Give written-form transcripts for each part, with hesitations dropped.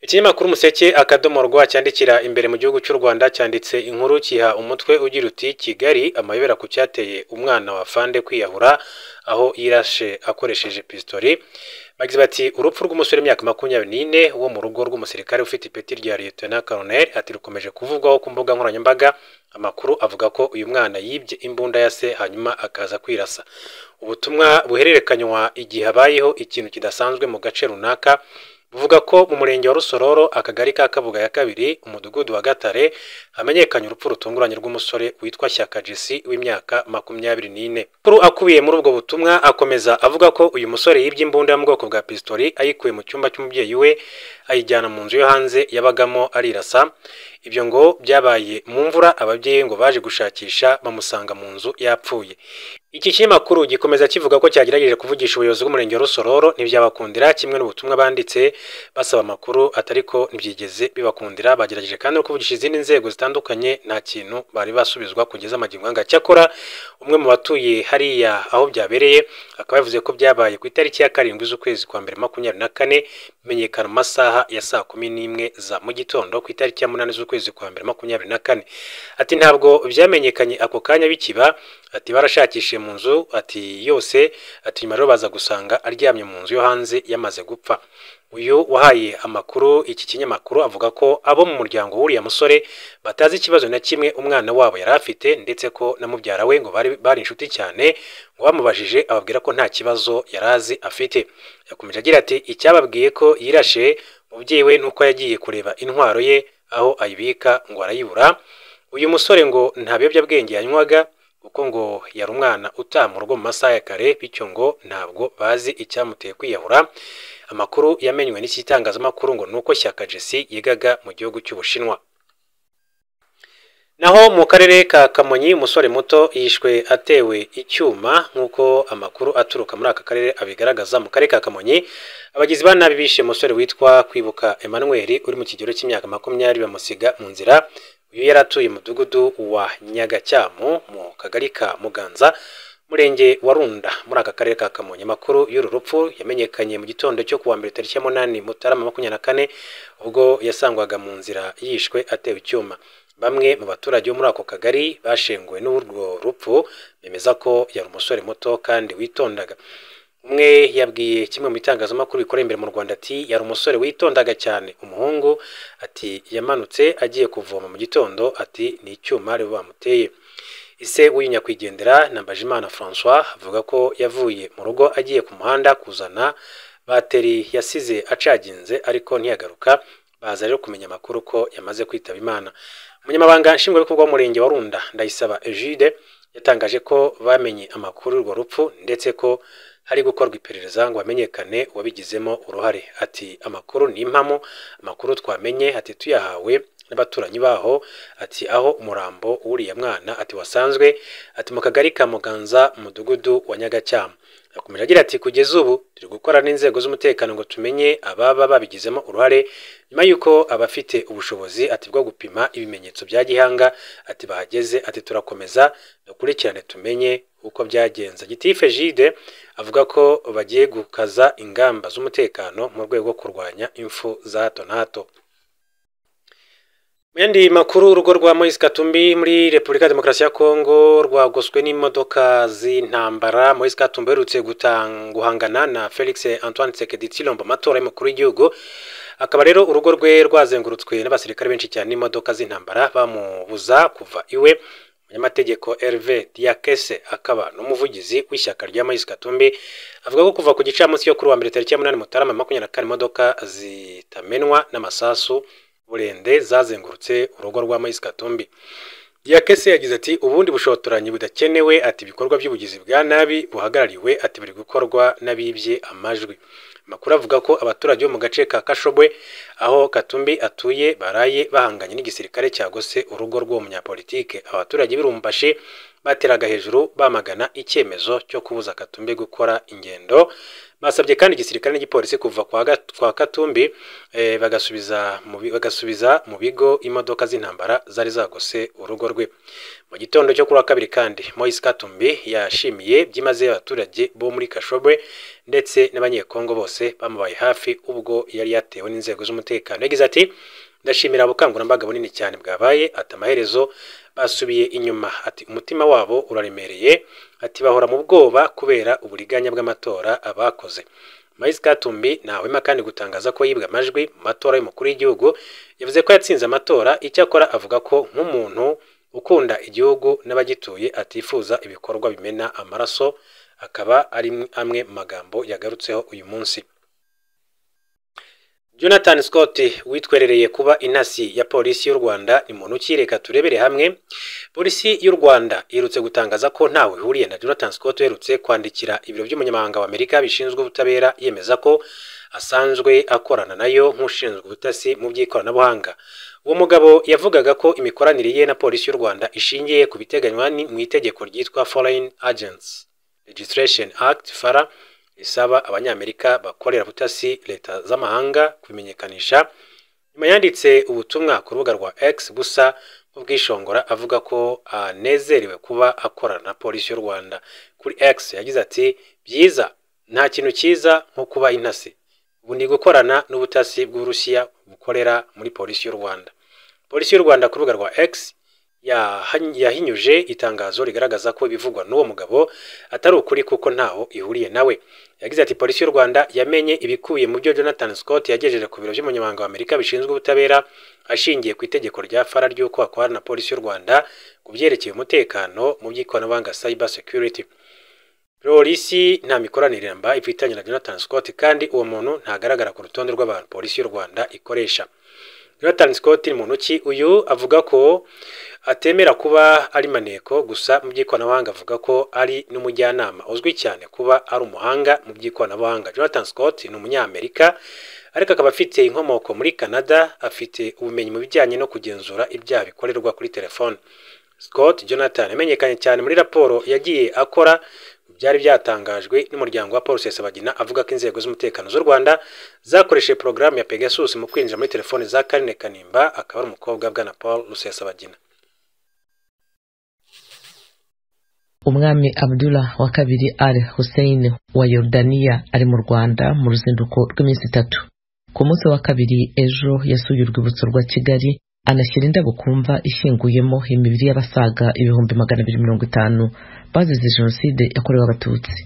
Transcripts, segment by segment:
Ikinyamakuru Umuseke akadomo rwa cyandikira imbere mu gihugu cy'u Rwanda cyanditse inkuru kiha umutwe ugira uti: "Kigali, amayobera ku cyateye umwana wa Fande kwiyahura aho yirashe akoresheje pistori." Bagize bati: "Urupfu rw'umusore w'imyaka 24 wo mu rugo rw'umusirikare ufite ipeti rya Lieutenant Colonel," ati, "rukomeje kuvugwaho ku mbuga nkoranyambaga. Amakuru avuga ko uyu mwana yibye imbunda ya se hanyuma akaza kwirasa." Ubutumwa buhererekanywa igihe habayeho ikintu kidasanzwe mu gace runaka buvuga ko mu murenge wa Rusororo, akagari ka Kabuga ya kabiri, umudugudu wa Gatare, hamenyekanye urupfu rutunguranye rw'umusore witwa Shyaka Jesse w'imyaka 24. Amakuru akubiye muri ubwo butumwa akomeza avuga ko uyu musore yibye imbunda yo mu bwoko bwa pistori ayikuye mu cyumba cy'umubyeyi we, ayijyana mu nzu yo hanze yabagamo, arirasa. Ibyo ngo byabaye mu mvura. Ababyeyi ngo baje gushakisha bamusanga mu nzu yapfuye. Iki kinyamakuru gikomeza kivuga ko cyagerageje kuvugisha ubuyobozi bw'umurenge wa Rusororo ntibyabakundira, kimwe n'ubutumwa banditse basaba amakuru atariko ntibyigeze bibakundira. Bagerageje kandi no kuvugisha izindi nzego zitandukanye, nta kintu bari basubizwa kugeza magingo aya. Cyakora umwe mu batuye hariya aho byabereye akaba yavuze ko byabaye ku itariki ya 7 z'ukwezi kwa mbere 24, bimenyekana mu masaha ya saa 11 za mu gitondo ku itariki ya 8 z'ukwezi kwa mbere 24. Ati: "Ntabwo byamenyekanye ako kanya bikiba," ati, "barashakishije mu nzu," ati, "yose," ati, "nyuma rero baza gusanga aryamye mu nzu yo hanze yamaze gupfa." Uyu wahaye amakuru iki kinyamakuru avuga ko abo mu muryango w'uriya musore batazi ikibazo na kimwe umwana wabo yari afite, ndetse ko na mubyara we ngo bari inshuti cyane, ngo bamubajije ababwira ko nta kibazo yari azi afite. Yakomeje agira ati: "Icyababwiye ko yirashe umubyeyi we nuko yagiye kureba intwaro ye aho ayibika ngo arayibura. Uyu musore ngo nta biyobyabwenge yanywaga, kuko ngo yari umwana utaha mu rugo mu masaha ya kare, bityo ngo ntabwo bazi icyamuteye kwiyahura. Amakuru yamenywe n'iki gitangazamakuru ngo nuko Shyaka Jesse yigaga mu gihugu cy'Ubushinwa. Naho mu karere ka Kamonyi, umusore muto yishwe atewe icyuma, nk'uko amakuru aturuka muri aka karere abigaragaza. Mu karere ka Kamonyi, abagizi ba nabi bishe umusore witwa Kwibuka Emmanuel uri mu kigero cy'imyaka 20, bamusiga mu nzira. Uyu yari atuye umudugudu wa Nyagacyamu mu kagari ka Muganza, murenge wa Runda, muri aka karere ka Kamonyi. Amakuru y'uru rupfu yamenyekanye mu gitondo cyo kuwa mbere tariki ya 8 Mutarama 24, ubwo yasangwaga mu nzira yishwe atewe icyuma. Bamwe mu baturage bo muri ako kagari bashenguwe n'urwo rupfu, bemeza ko yari umusore muto kandi witondaga. Umwe yabwiye kimwe mu bitangazamakuru bikorera imbere mu Rwanda ati: "Yari umusore witondaga cyane, umuhungu," ati, "yamanutse agiye kuvoma mu gitondo," ati, "ni icyuma rero bamuteye." Ise w'uyu nyakwigendera, Nambajimana François, avuga ko yavuye mu rugo agiye ku muhanda kuzana bateri yasize acaginze, ariko ntiyagaruka, baza rero kumenya amakuru ko yamaze kwitaba Imana. Umunyamabanga nshingwabikorwa w'umurenge wa Runda, Ndayisaba Egide, yatangaje ko bamenye amakuru y'urwo rupfu, ndetse ko hari gukorwa iperereza ngo hamenyekane uwabigizemo uruhare. Ati: "Amakuru ni impamo, amakuru twamenye," ati, "tuyahawe n'abaturanyi baho," ati, "aho umurambo w'uriya mwana," ati, "wasanzwe," ati, "mu kagari ka Muganza, mu mudugudu wa Nyagacyamu." Yakomeje agira ati: "Kugeza ubu turi gukora n'inzego z'umutekano ngo tumenye ababa babigizemo uruhare, nyuma y'uko abafite ubushobozi," ati, "bwo gupima ibimenyetso bya gihanga," ati, "bahageze," ati, "turakomeza dukurikirane tumenye uko byagenze." Gitifu Egide avuga ko bagiye gukaza ingamba z'umutekano mu rwego rwo kurwanya impfu za hato na hato. Mu yandi makuru, urugo rwa Moise Katumbi muri Repubulika ya Demokarasi ya Kongo rwagoswe n'imodoka z'intambara. Moise Katumbi aherutse guhangana na Felix Antoine Tshisekedi Tshilombo amatora y'umukuru w'igihugu, akaba rero urugo rwe rwazengurutswe n'abasirikare benshi cyane n'imodoka z'intambara, bamubuza kuva iwe. Umunyamategeko Hervé Diakese, akaba n'umuvugizi w'ishyaka rya Moise Katumbi, avuga ko kuva ku gicamunsi cyo kuri wa mbere tariki ya 8 Mutarama 24, imodoka zitamenwa n'amasasu burende zazengurutse urugo rwa Moise Katumbi. Diakese yagize ati: "Ubundi bushotoranyi budakenewe," ati, "ibikorwa by'ubugizi bwa nabi buhagarariwe," ati, "biri gukorwa n'abibye amajwi." Amakuru avuga ko abaturage bo mu gace ka Kashobwe aho Katumbi atuye baraye bahanganye n'igisirikare cyagose urugo rw'uwo munyapolitike. Abaturage birumbashe bateraga hejuru bamagana icyemezo cyo kubuza Katumbi gukora ingendo, Basabye kandi igisirikare n'igipolisi kuva kwa Katumbi bagasubiza mu bigo imodoka z'intambara zari zagose urugo rwe. Mu gitondo cyo kuri wa kabiri kandi Moise Katumbi yashimiye byimazeyo abaturage bo muri Kashobwe ndetse n'abanyekongo bose bamubaye hafi ubwo yari yatewe n'inzego z'umutekano. Yagize ati ndashimira ubukangurambaga bunini cyane bwabaye, ati amaherezo basubiye inyuma, ati umutima wabo uraremereye, ati bahora mu bwoba kubera uburiganya bw'amatora abakoze. Moise Katumbi ntahwema kandi gutangaza ko yibwe amajwi mu matora y'umukuru w'igihugu. Yavuze ko yatsinze amatora, icyakora avuga ko nk'umuntu ukunda igihugu n'abagituye atifuza ibikorwa bimena amaraso, akaba ari amwe mu magambo yagarutseho uyu munsi. Jonathan Scott witwerereye kuba intasi ya polisi y'u Rwanda ni muntu ki? Reka turebere hamwe. Polisi y'u Rwanda iherutse gutangaza ko ntawe ihuriye na Jonathan Scott uherutse kwandikira ibiro by'umunyamabanga wa Amerika bishinzwe ubutabera yemeza ko asanzwe akorana nayo nk'ushinzwe ubutasi mu by'ikoranabuhanga. Uwo mugabo yavugaga ko imikoranire ye na polisi y'u Rwanda ishingiye ku biteganywa mu itegeko ryitwa Foreign Agents Registration Act FARA, isaba abanyamerika bakorera butasi leta z'amahanga kubimenyekanisha. Nyuma yanditse ubutumwa ku rubuga rwa X busa nk'ubwishongora avuga ko anezerewe kuba akorana na polisi y'u Rwanda. Kuri X yagize ati byiza, nta kintu cyiza nko kuba intasi, ubu ni gukorana n'ubutasi bw'Uburusiya bukorera muri polisi y'u Rwanda. Polisi y'u Rwanda ku rubuga rwa X yahinyuje itangazo rigaragaza ko ibivugwa n'uwo mugabo atari ukuri kuko ntaho ihuriye nawe. Yagize ati polisi y'u Rwanda yamenye ibikubiye mu byo Jonathan Scott yagejeje ku biro by'umunyamabanga wa Amerika bishinzwe ubutabera ashingiye ku itegeko rya FARA ry'uko akorana na polisi y'u Rwanda ku byerekeye umutekano mu by'ikoranabuhanga cyber security. Polisi nta mikoranire mba ifitanye na Jonathan Scott kandi uwo muntu ntagaragara ku rutonde rw'abantu polisi y'u Rwanda ikoresha. Jonathan Scott ni muntu ki? Uyu avuga ko atemera kuba ari maneko gusa mu by'ikoranabuhanga, avuga ko ari n'umujyanama uzwi cyane kuba ari umuhanga mu by'ikoranabuhanga. Jonathan Scott ni umunyamerika ariko akaba afite inkomoko muri Canada, afite ubumenyi mu bijyanye no kugenzura ibyaha bikorerwa kuri telefone. Scott Jonathan yamenyekanye cyane muri raporo yagiye akora byari byatangajwe n'umuryango wa Paul Rusesabagina avuga ko inzego z'umutekano z'u Rwanda zakoresheje porogaramu ya Pegasus mu kwinjira muri telefone za Carine Kanimba, akaba ari umukobwa bwana Paul Rusesabagina. Umwami Abdullah wa kabiri Al Hussein wa Yordania ari mu Rwanda mu ruzinduko rw'iminsi itatu. Ku munsi wa kabiri ejo yasuye urwibutso rwa Kigali anashyira indabo ku mva ishyinguyemo imibiri y'abasaga 250,000 bazize jenoside yakorewe Abatutsi.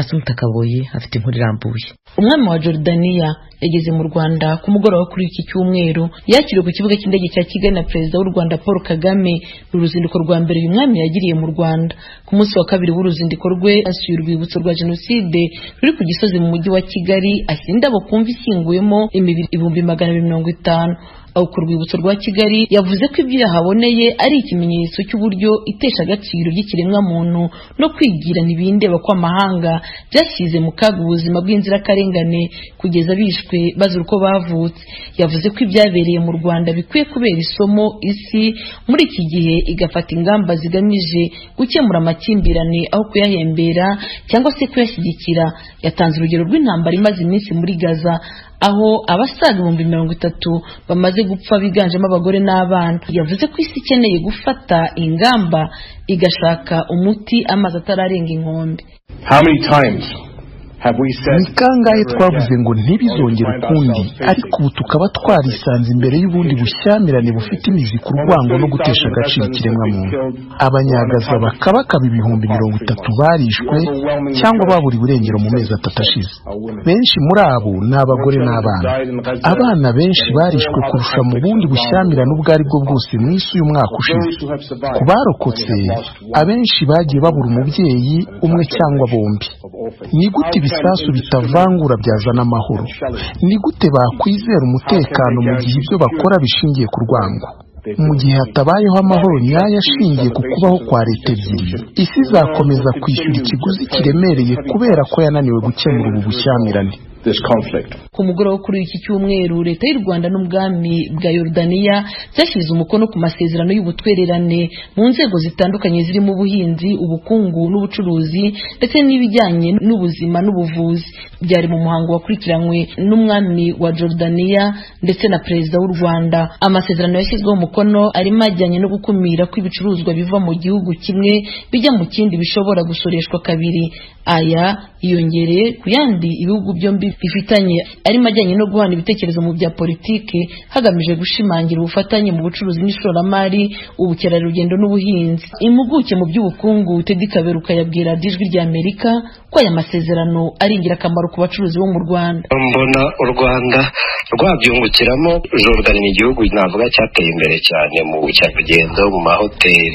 Asumta Kaboyi afite inkuru irambuye. Umwami wa Jordania yageze mu Rwanda ku mugoroba kuri iki cyumweru, yakiriwe ku kibuga cy'indege cya Kigali na Perezida w'u Rwanda Paul Kagame. Ni uruzinduko rwa mbere uyu mwami yagiriye mu Rwanda. Ku munsi wa kabiri w'uruzinduko rwe asuye urwibutso rwa jenoside ruri ku Gisozi mu mujyi wa Kigali, ashyira indabo ku mva ishyinguyemo imibiri 250,000. Aho ku rwibutso rwa Kigali yavuze ko ibyo yahaboneye ari ikimenyetso cy'uburyo itesha agaciro ry'ikiremwamuntu no kwigira ntibindeba kw'amahanga byashyize mu kaga ubuzima bw'inzirakarengane kugeza bishwe bazira uko bavutse. Yavuze ko ibyabereye mu Rwanda bikwiye kubera isomo isi muri iki gihe, igafata ingamba zigamije gukemura amakimbirane aho kuyahembera cyangwa se kuyashyigikira. Yatanze urugero rw'intambara imaze iminsi muri Gaza, aho abasaga 30,000 bamaze gupfa biganjemo abagore n'abana. Yavuze ko isi ikeneye gufata ingamba igashaka umuti amazi atararenga inkombe. Ni kangahe twavuze ngo ntibizongere ukundi, ariko ubu tukaba twarisanze imbere y'ubundi bushyamirane bufite imizi ku rwango no gutesha agaciro ikiremwamuntu. Abanyagaza bakabakaba 30,000 barishwe cyangwa baburiwe irengero mu mezi 3 ashize. Benshi muri abo ni abagore n'abana. Abana benshi barishwe kurusha mu bundi bushyamirane ubwo ari bwo bwose mu isi uyu mwaka ushize. Ku barokotse, abenshi bagiye babura umubyeyi umwe cyangwa bombi. Ni gute ibisasu bitavangura byazana amahoro? Ni gute bakwizera umutekano mu gihe ibyo bakora bishingiye ku rwango? Mu gihe hatabayeho amahoro nyayo ashingiye ku kubaho kwa leta ebyiri, isi izakomeza kwishyura ikiguzi kiremereye kubera ko yananiwe gukemura ubu bushyamirane. this conflict. Ku mugoroba kuri iki cyumweru, leta y'u Rwanda n'ubwami bwa Yorodaniya byashyize umukono ku masezerano y'ubutwererane mu nzego zitandukanye zirimo ubuhinzi, ubukungu n'ubucuruzi ndetse n'ibijyanye n'ubuzima n'ubuvuzi. Byari mu muhango wakurikiranywe n'umwami wa Jordania ndetse na perezida w'u Rwanda. Amasezerano yashyizweho umukono arimo ajyanye no gukumira ko ibicuruzwa biva mu gihugu kimwe bijya mu kindi bishobora gusoreshwa kabiri. Aya yiyongereye ku yandi ibihugu byombi bifitanye arimo ajyanye no guhana ibitekerezo mu bya politiki hagamijwe gushimangira ubufatanye mu bucuruzi n'ishoramari, ubukerarugendo n'ubuhinzi. Impuguke mu by'ubukungu Teddy Kaberuka yabwira Ijwi ry'Amerika ko aya masezerano ari ingirakamaro ku bacuruzi bo mu Rwanda. Mbona u Rwanda rwabyungukiramo. Jordan ni igihugu navuga cyateye imbere cyane mu bukerarugendo, mu mahoteli.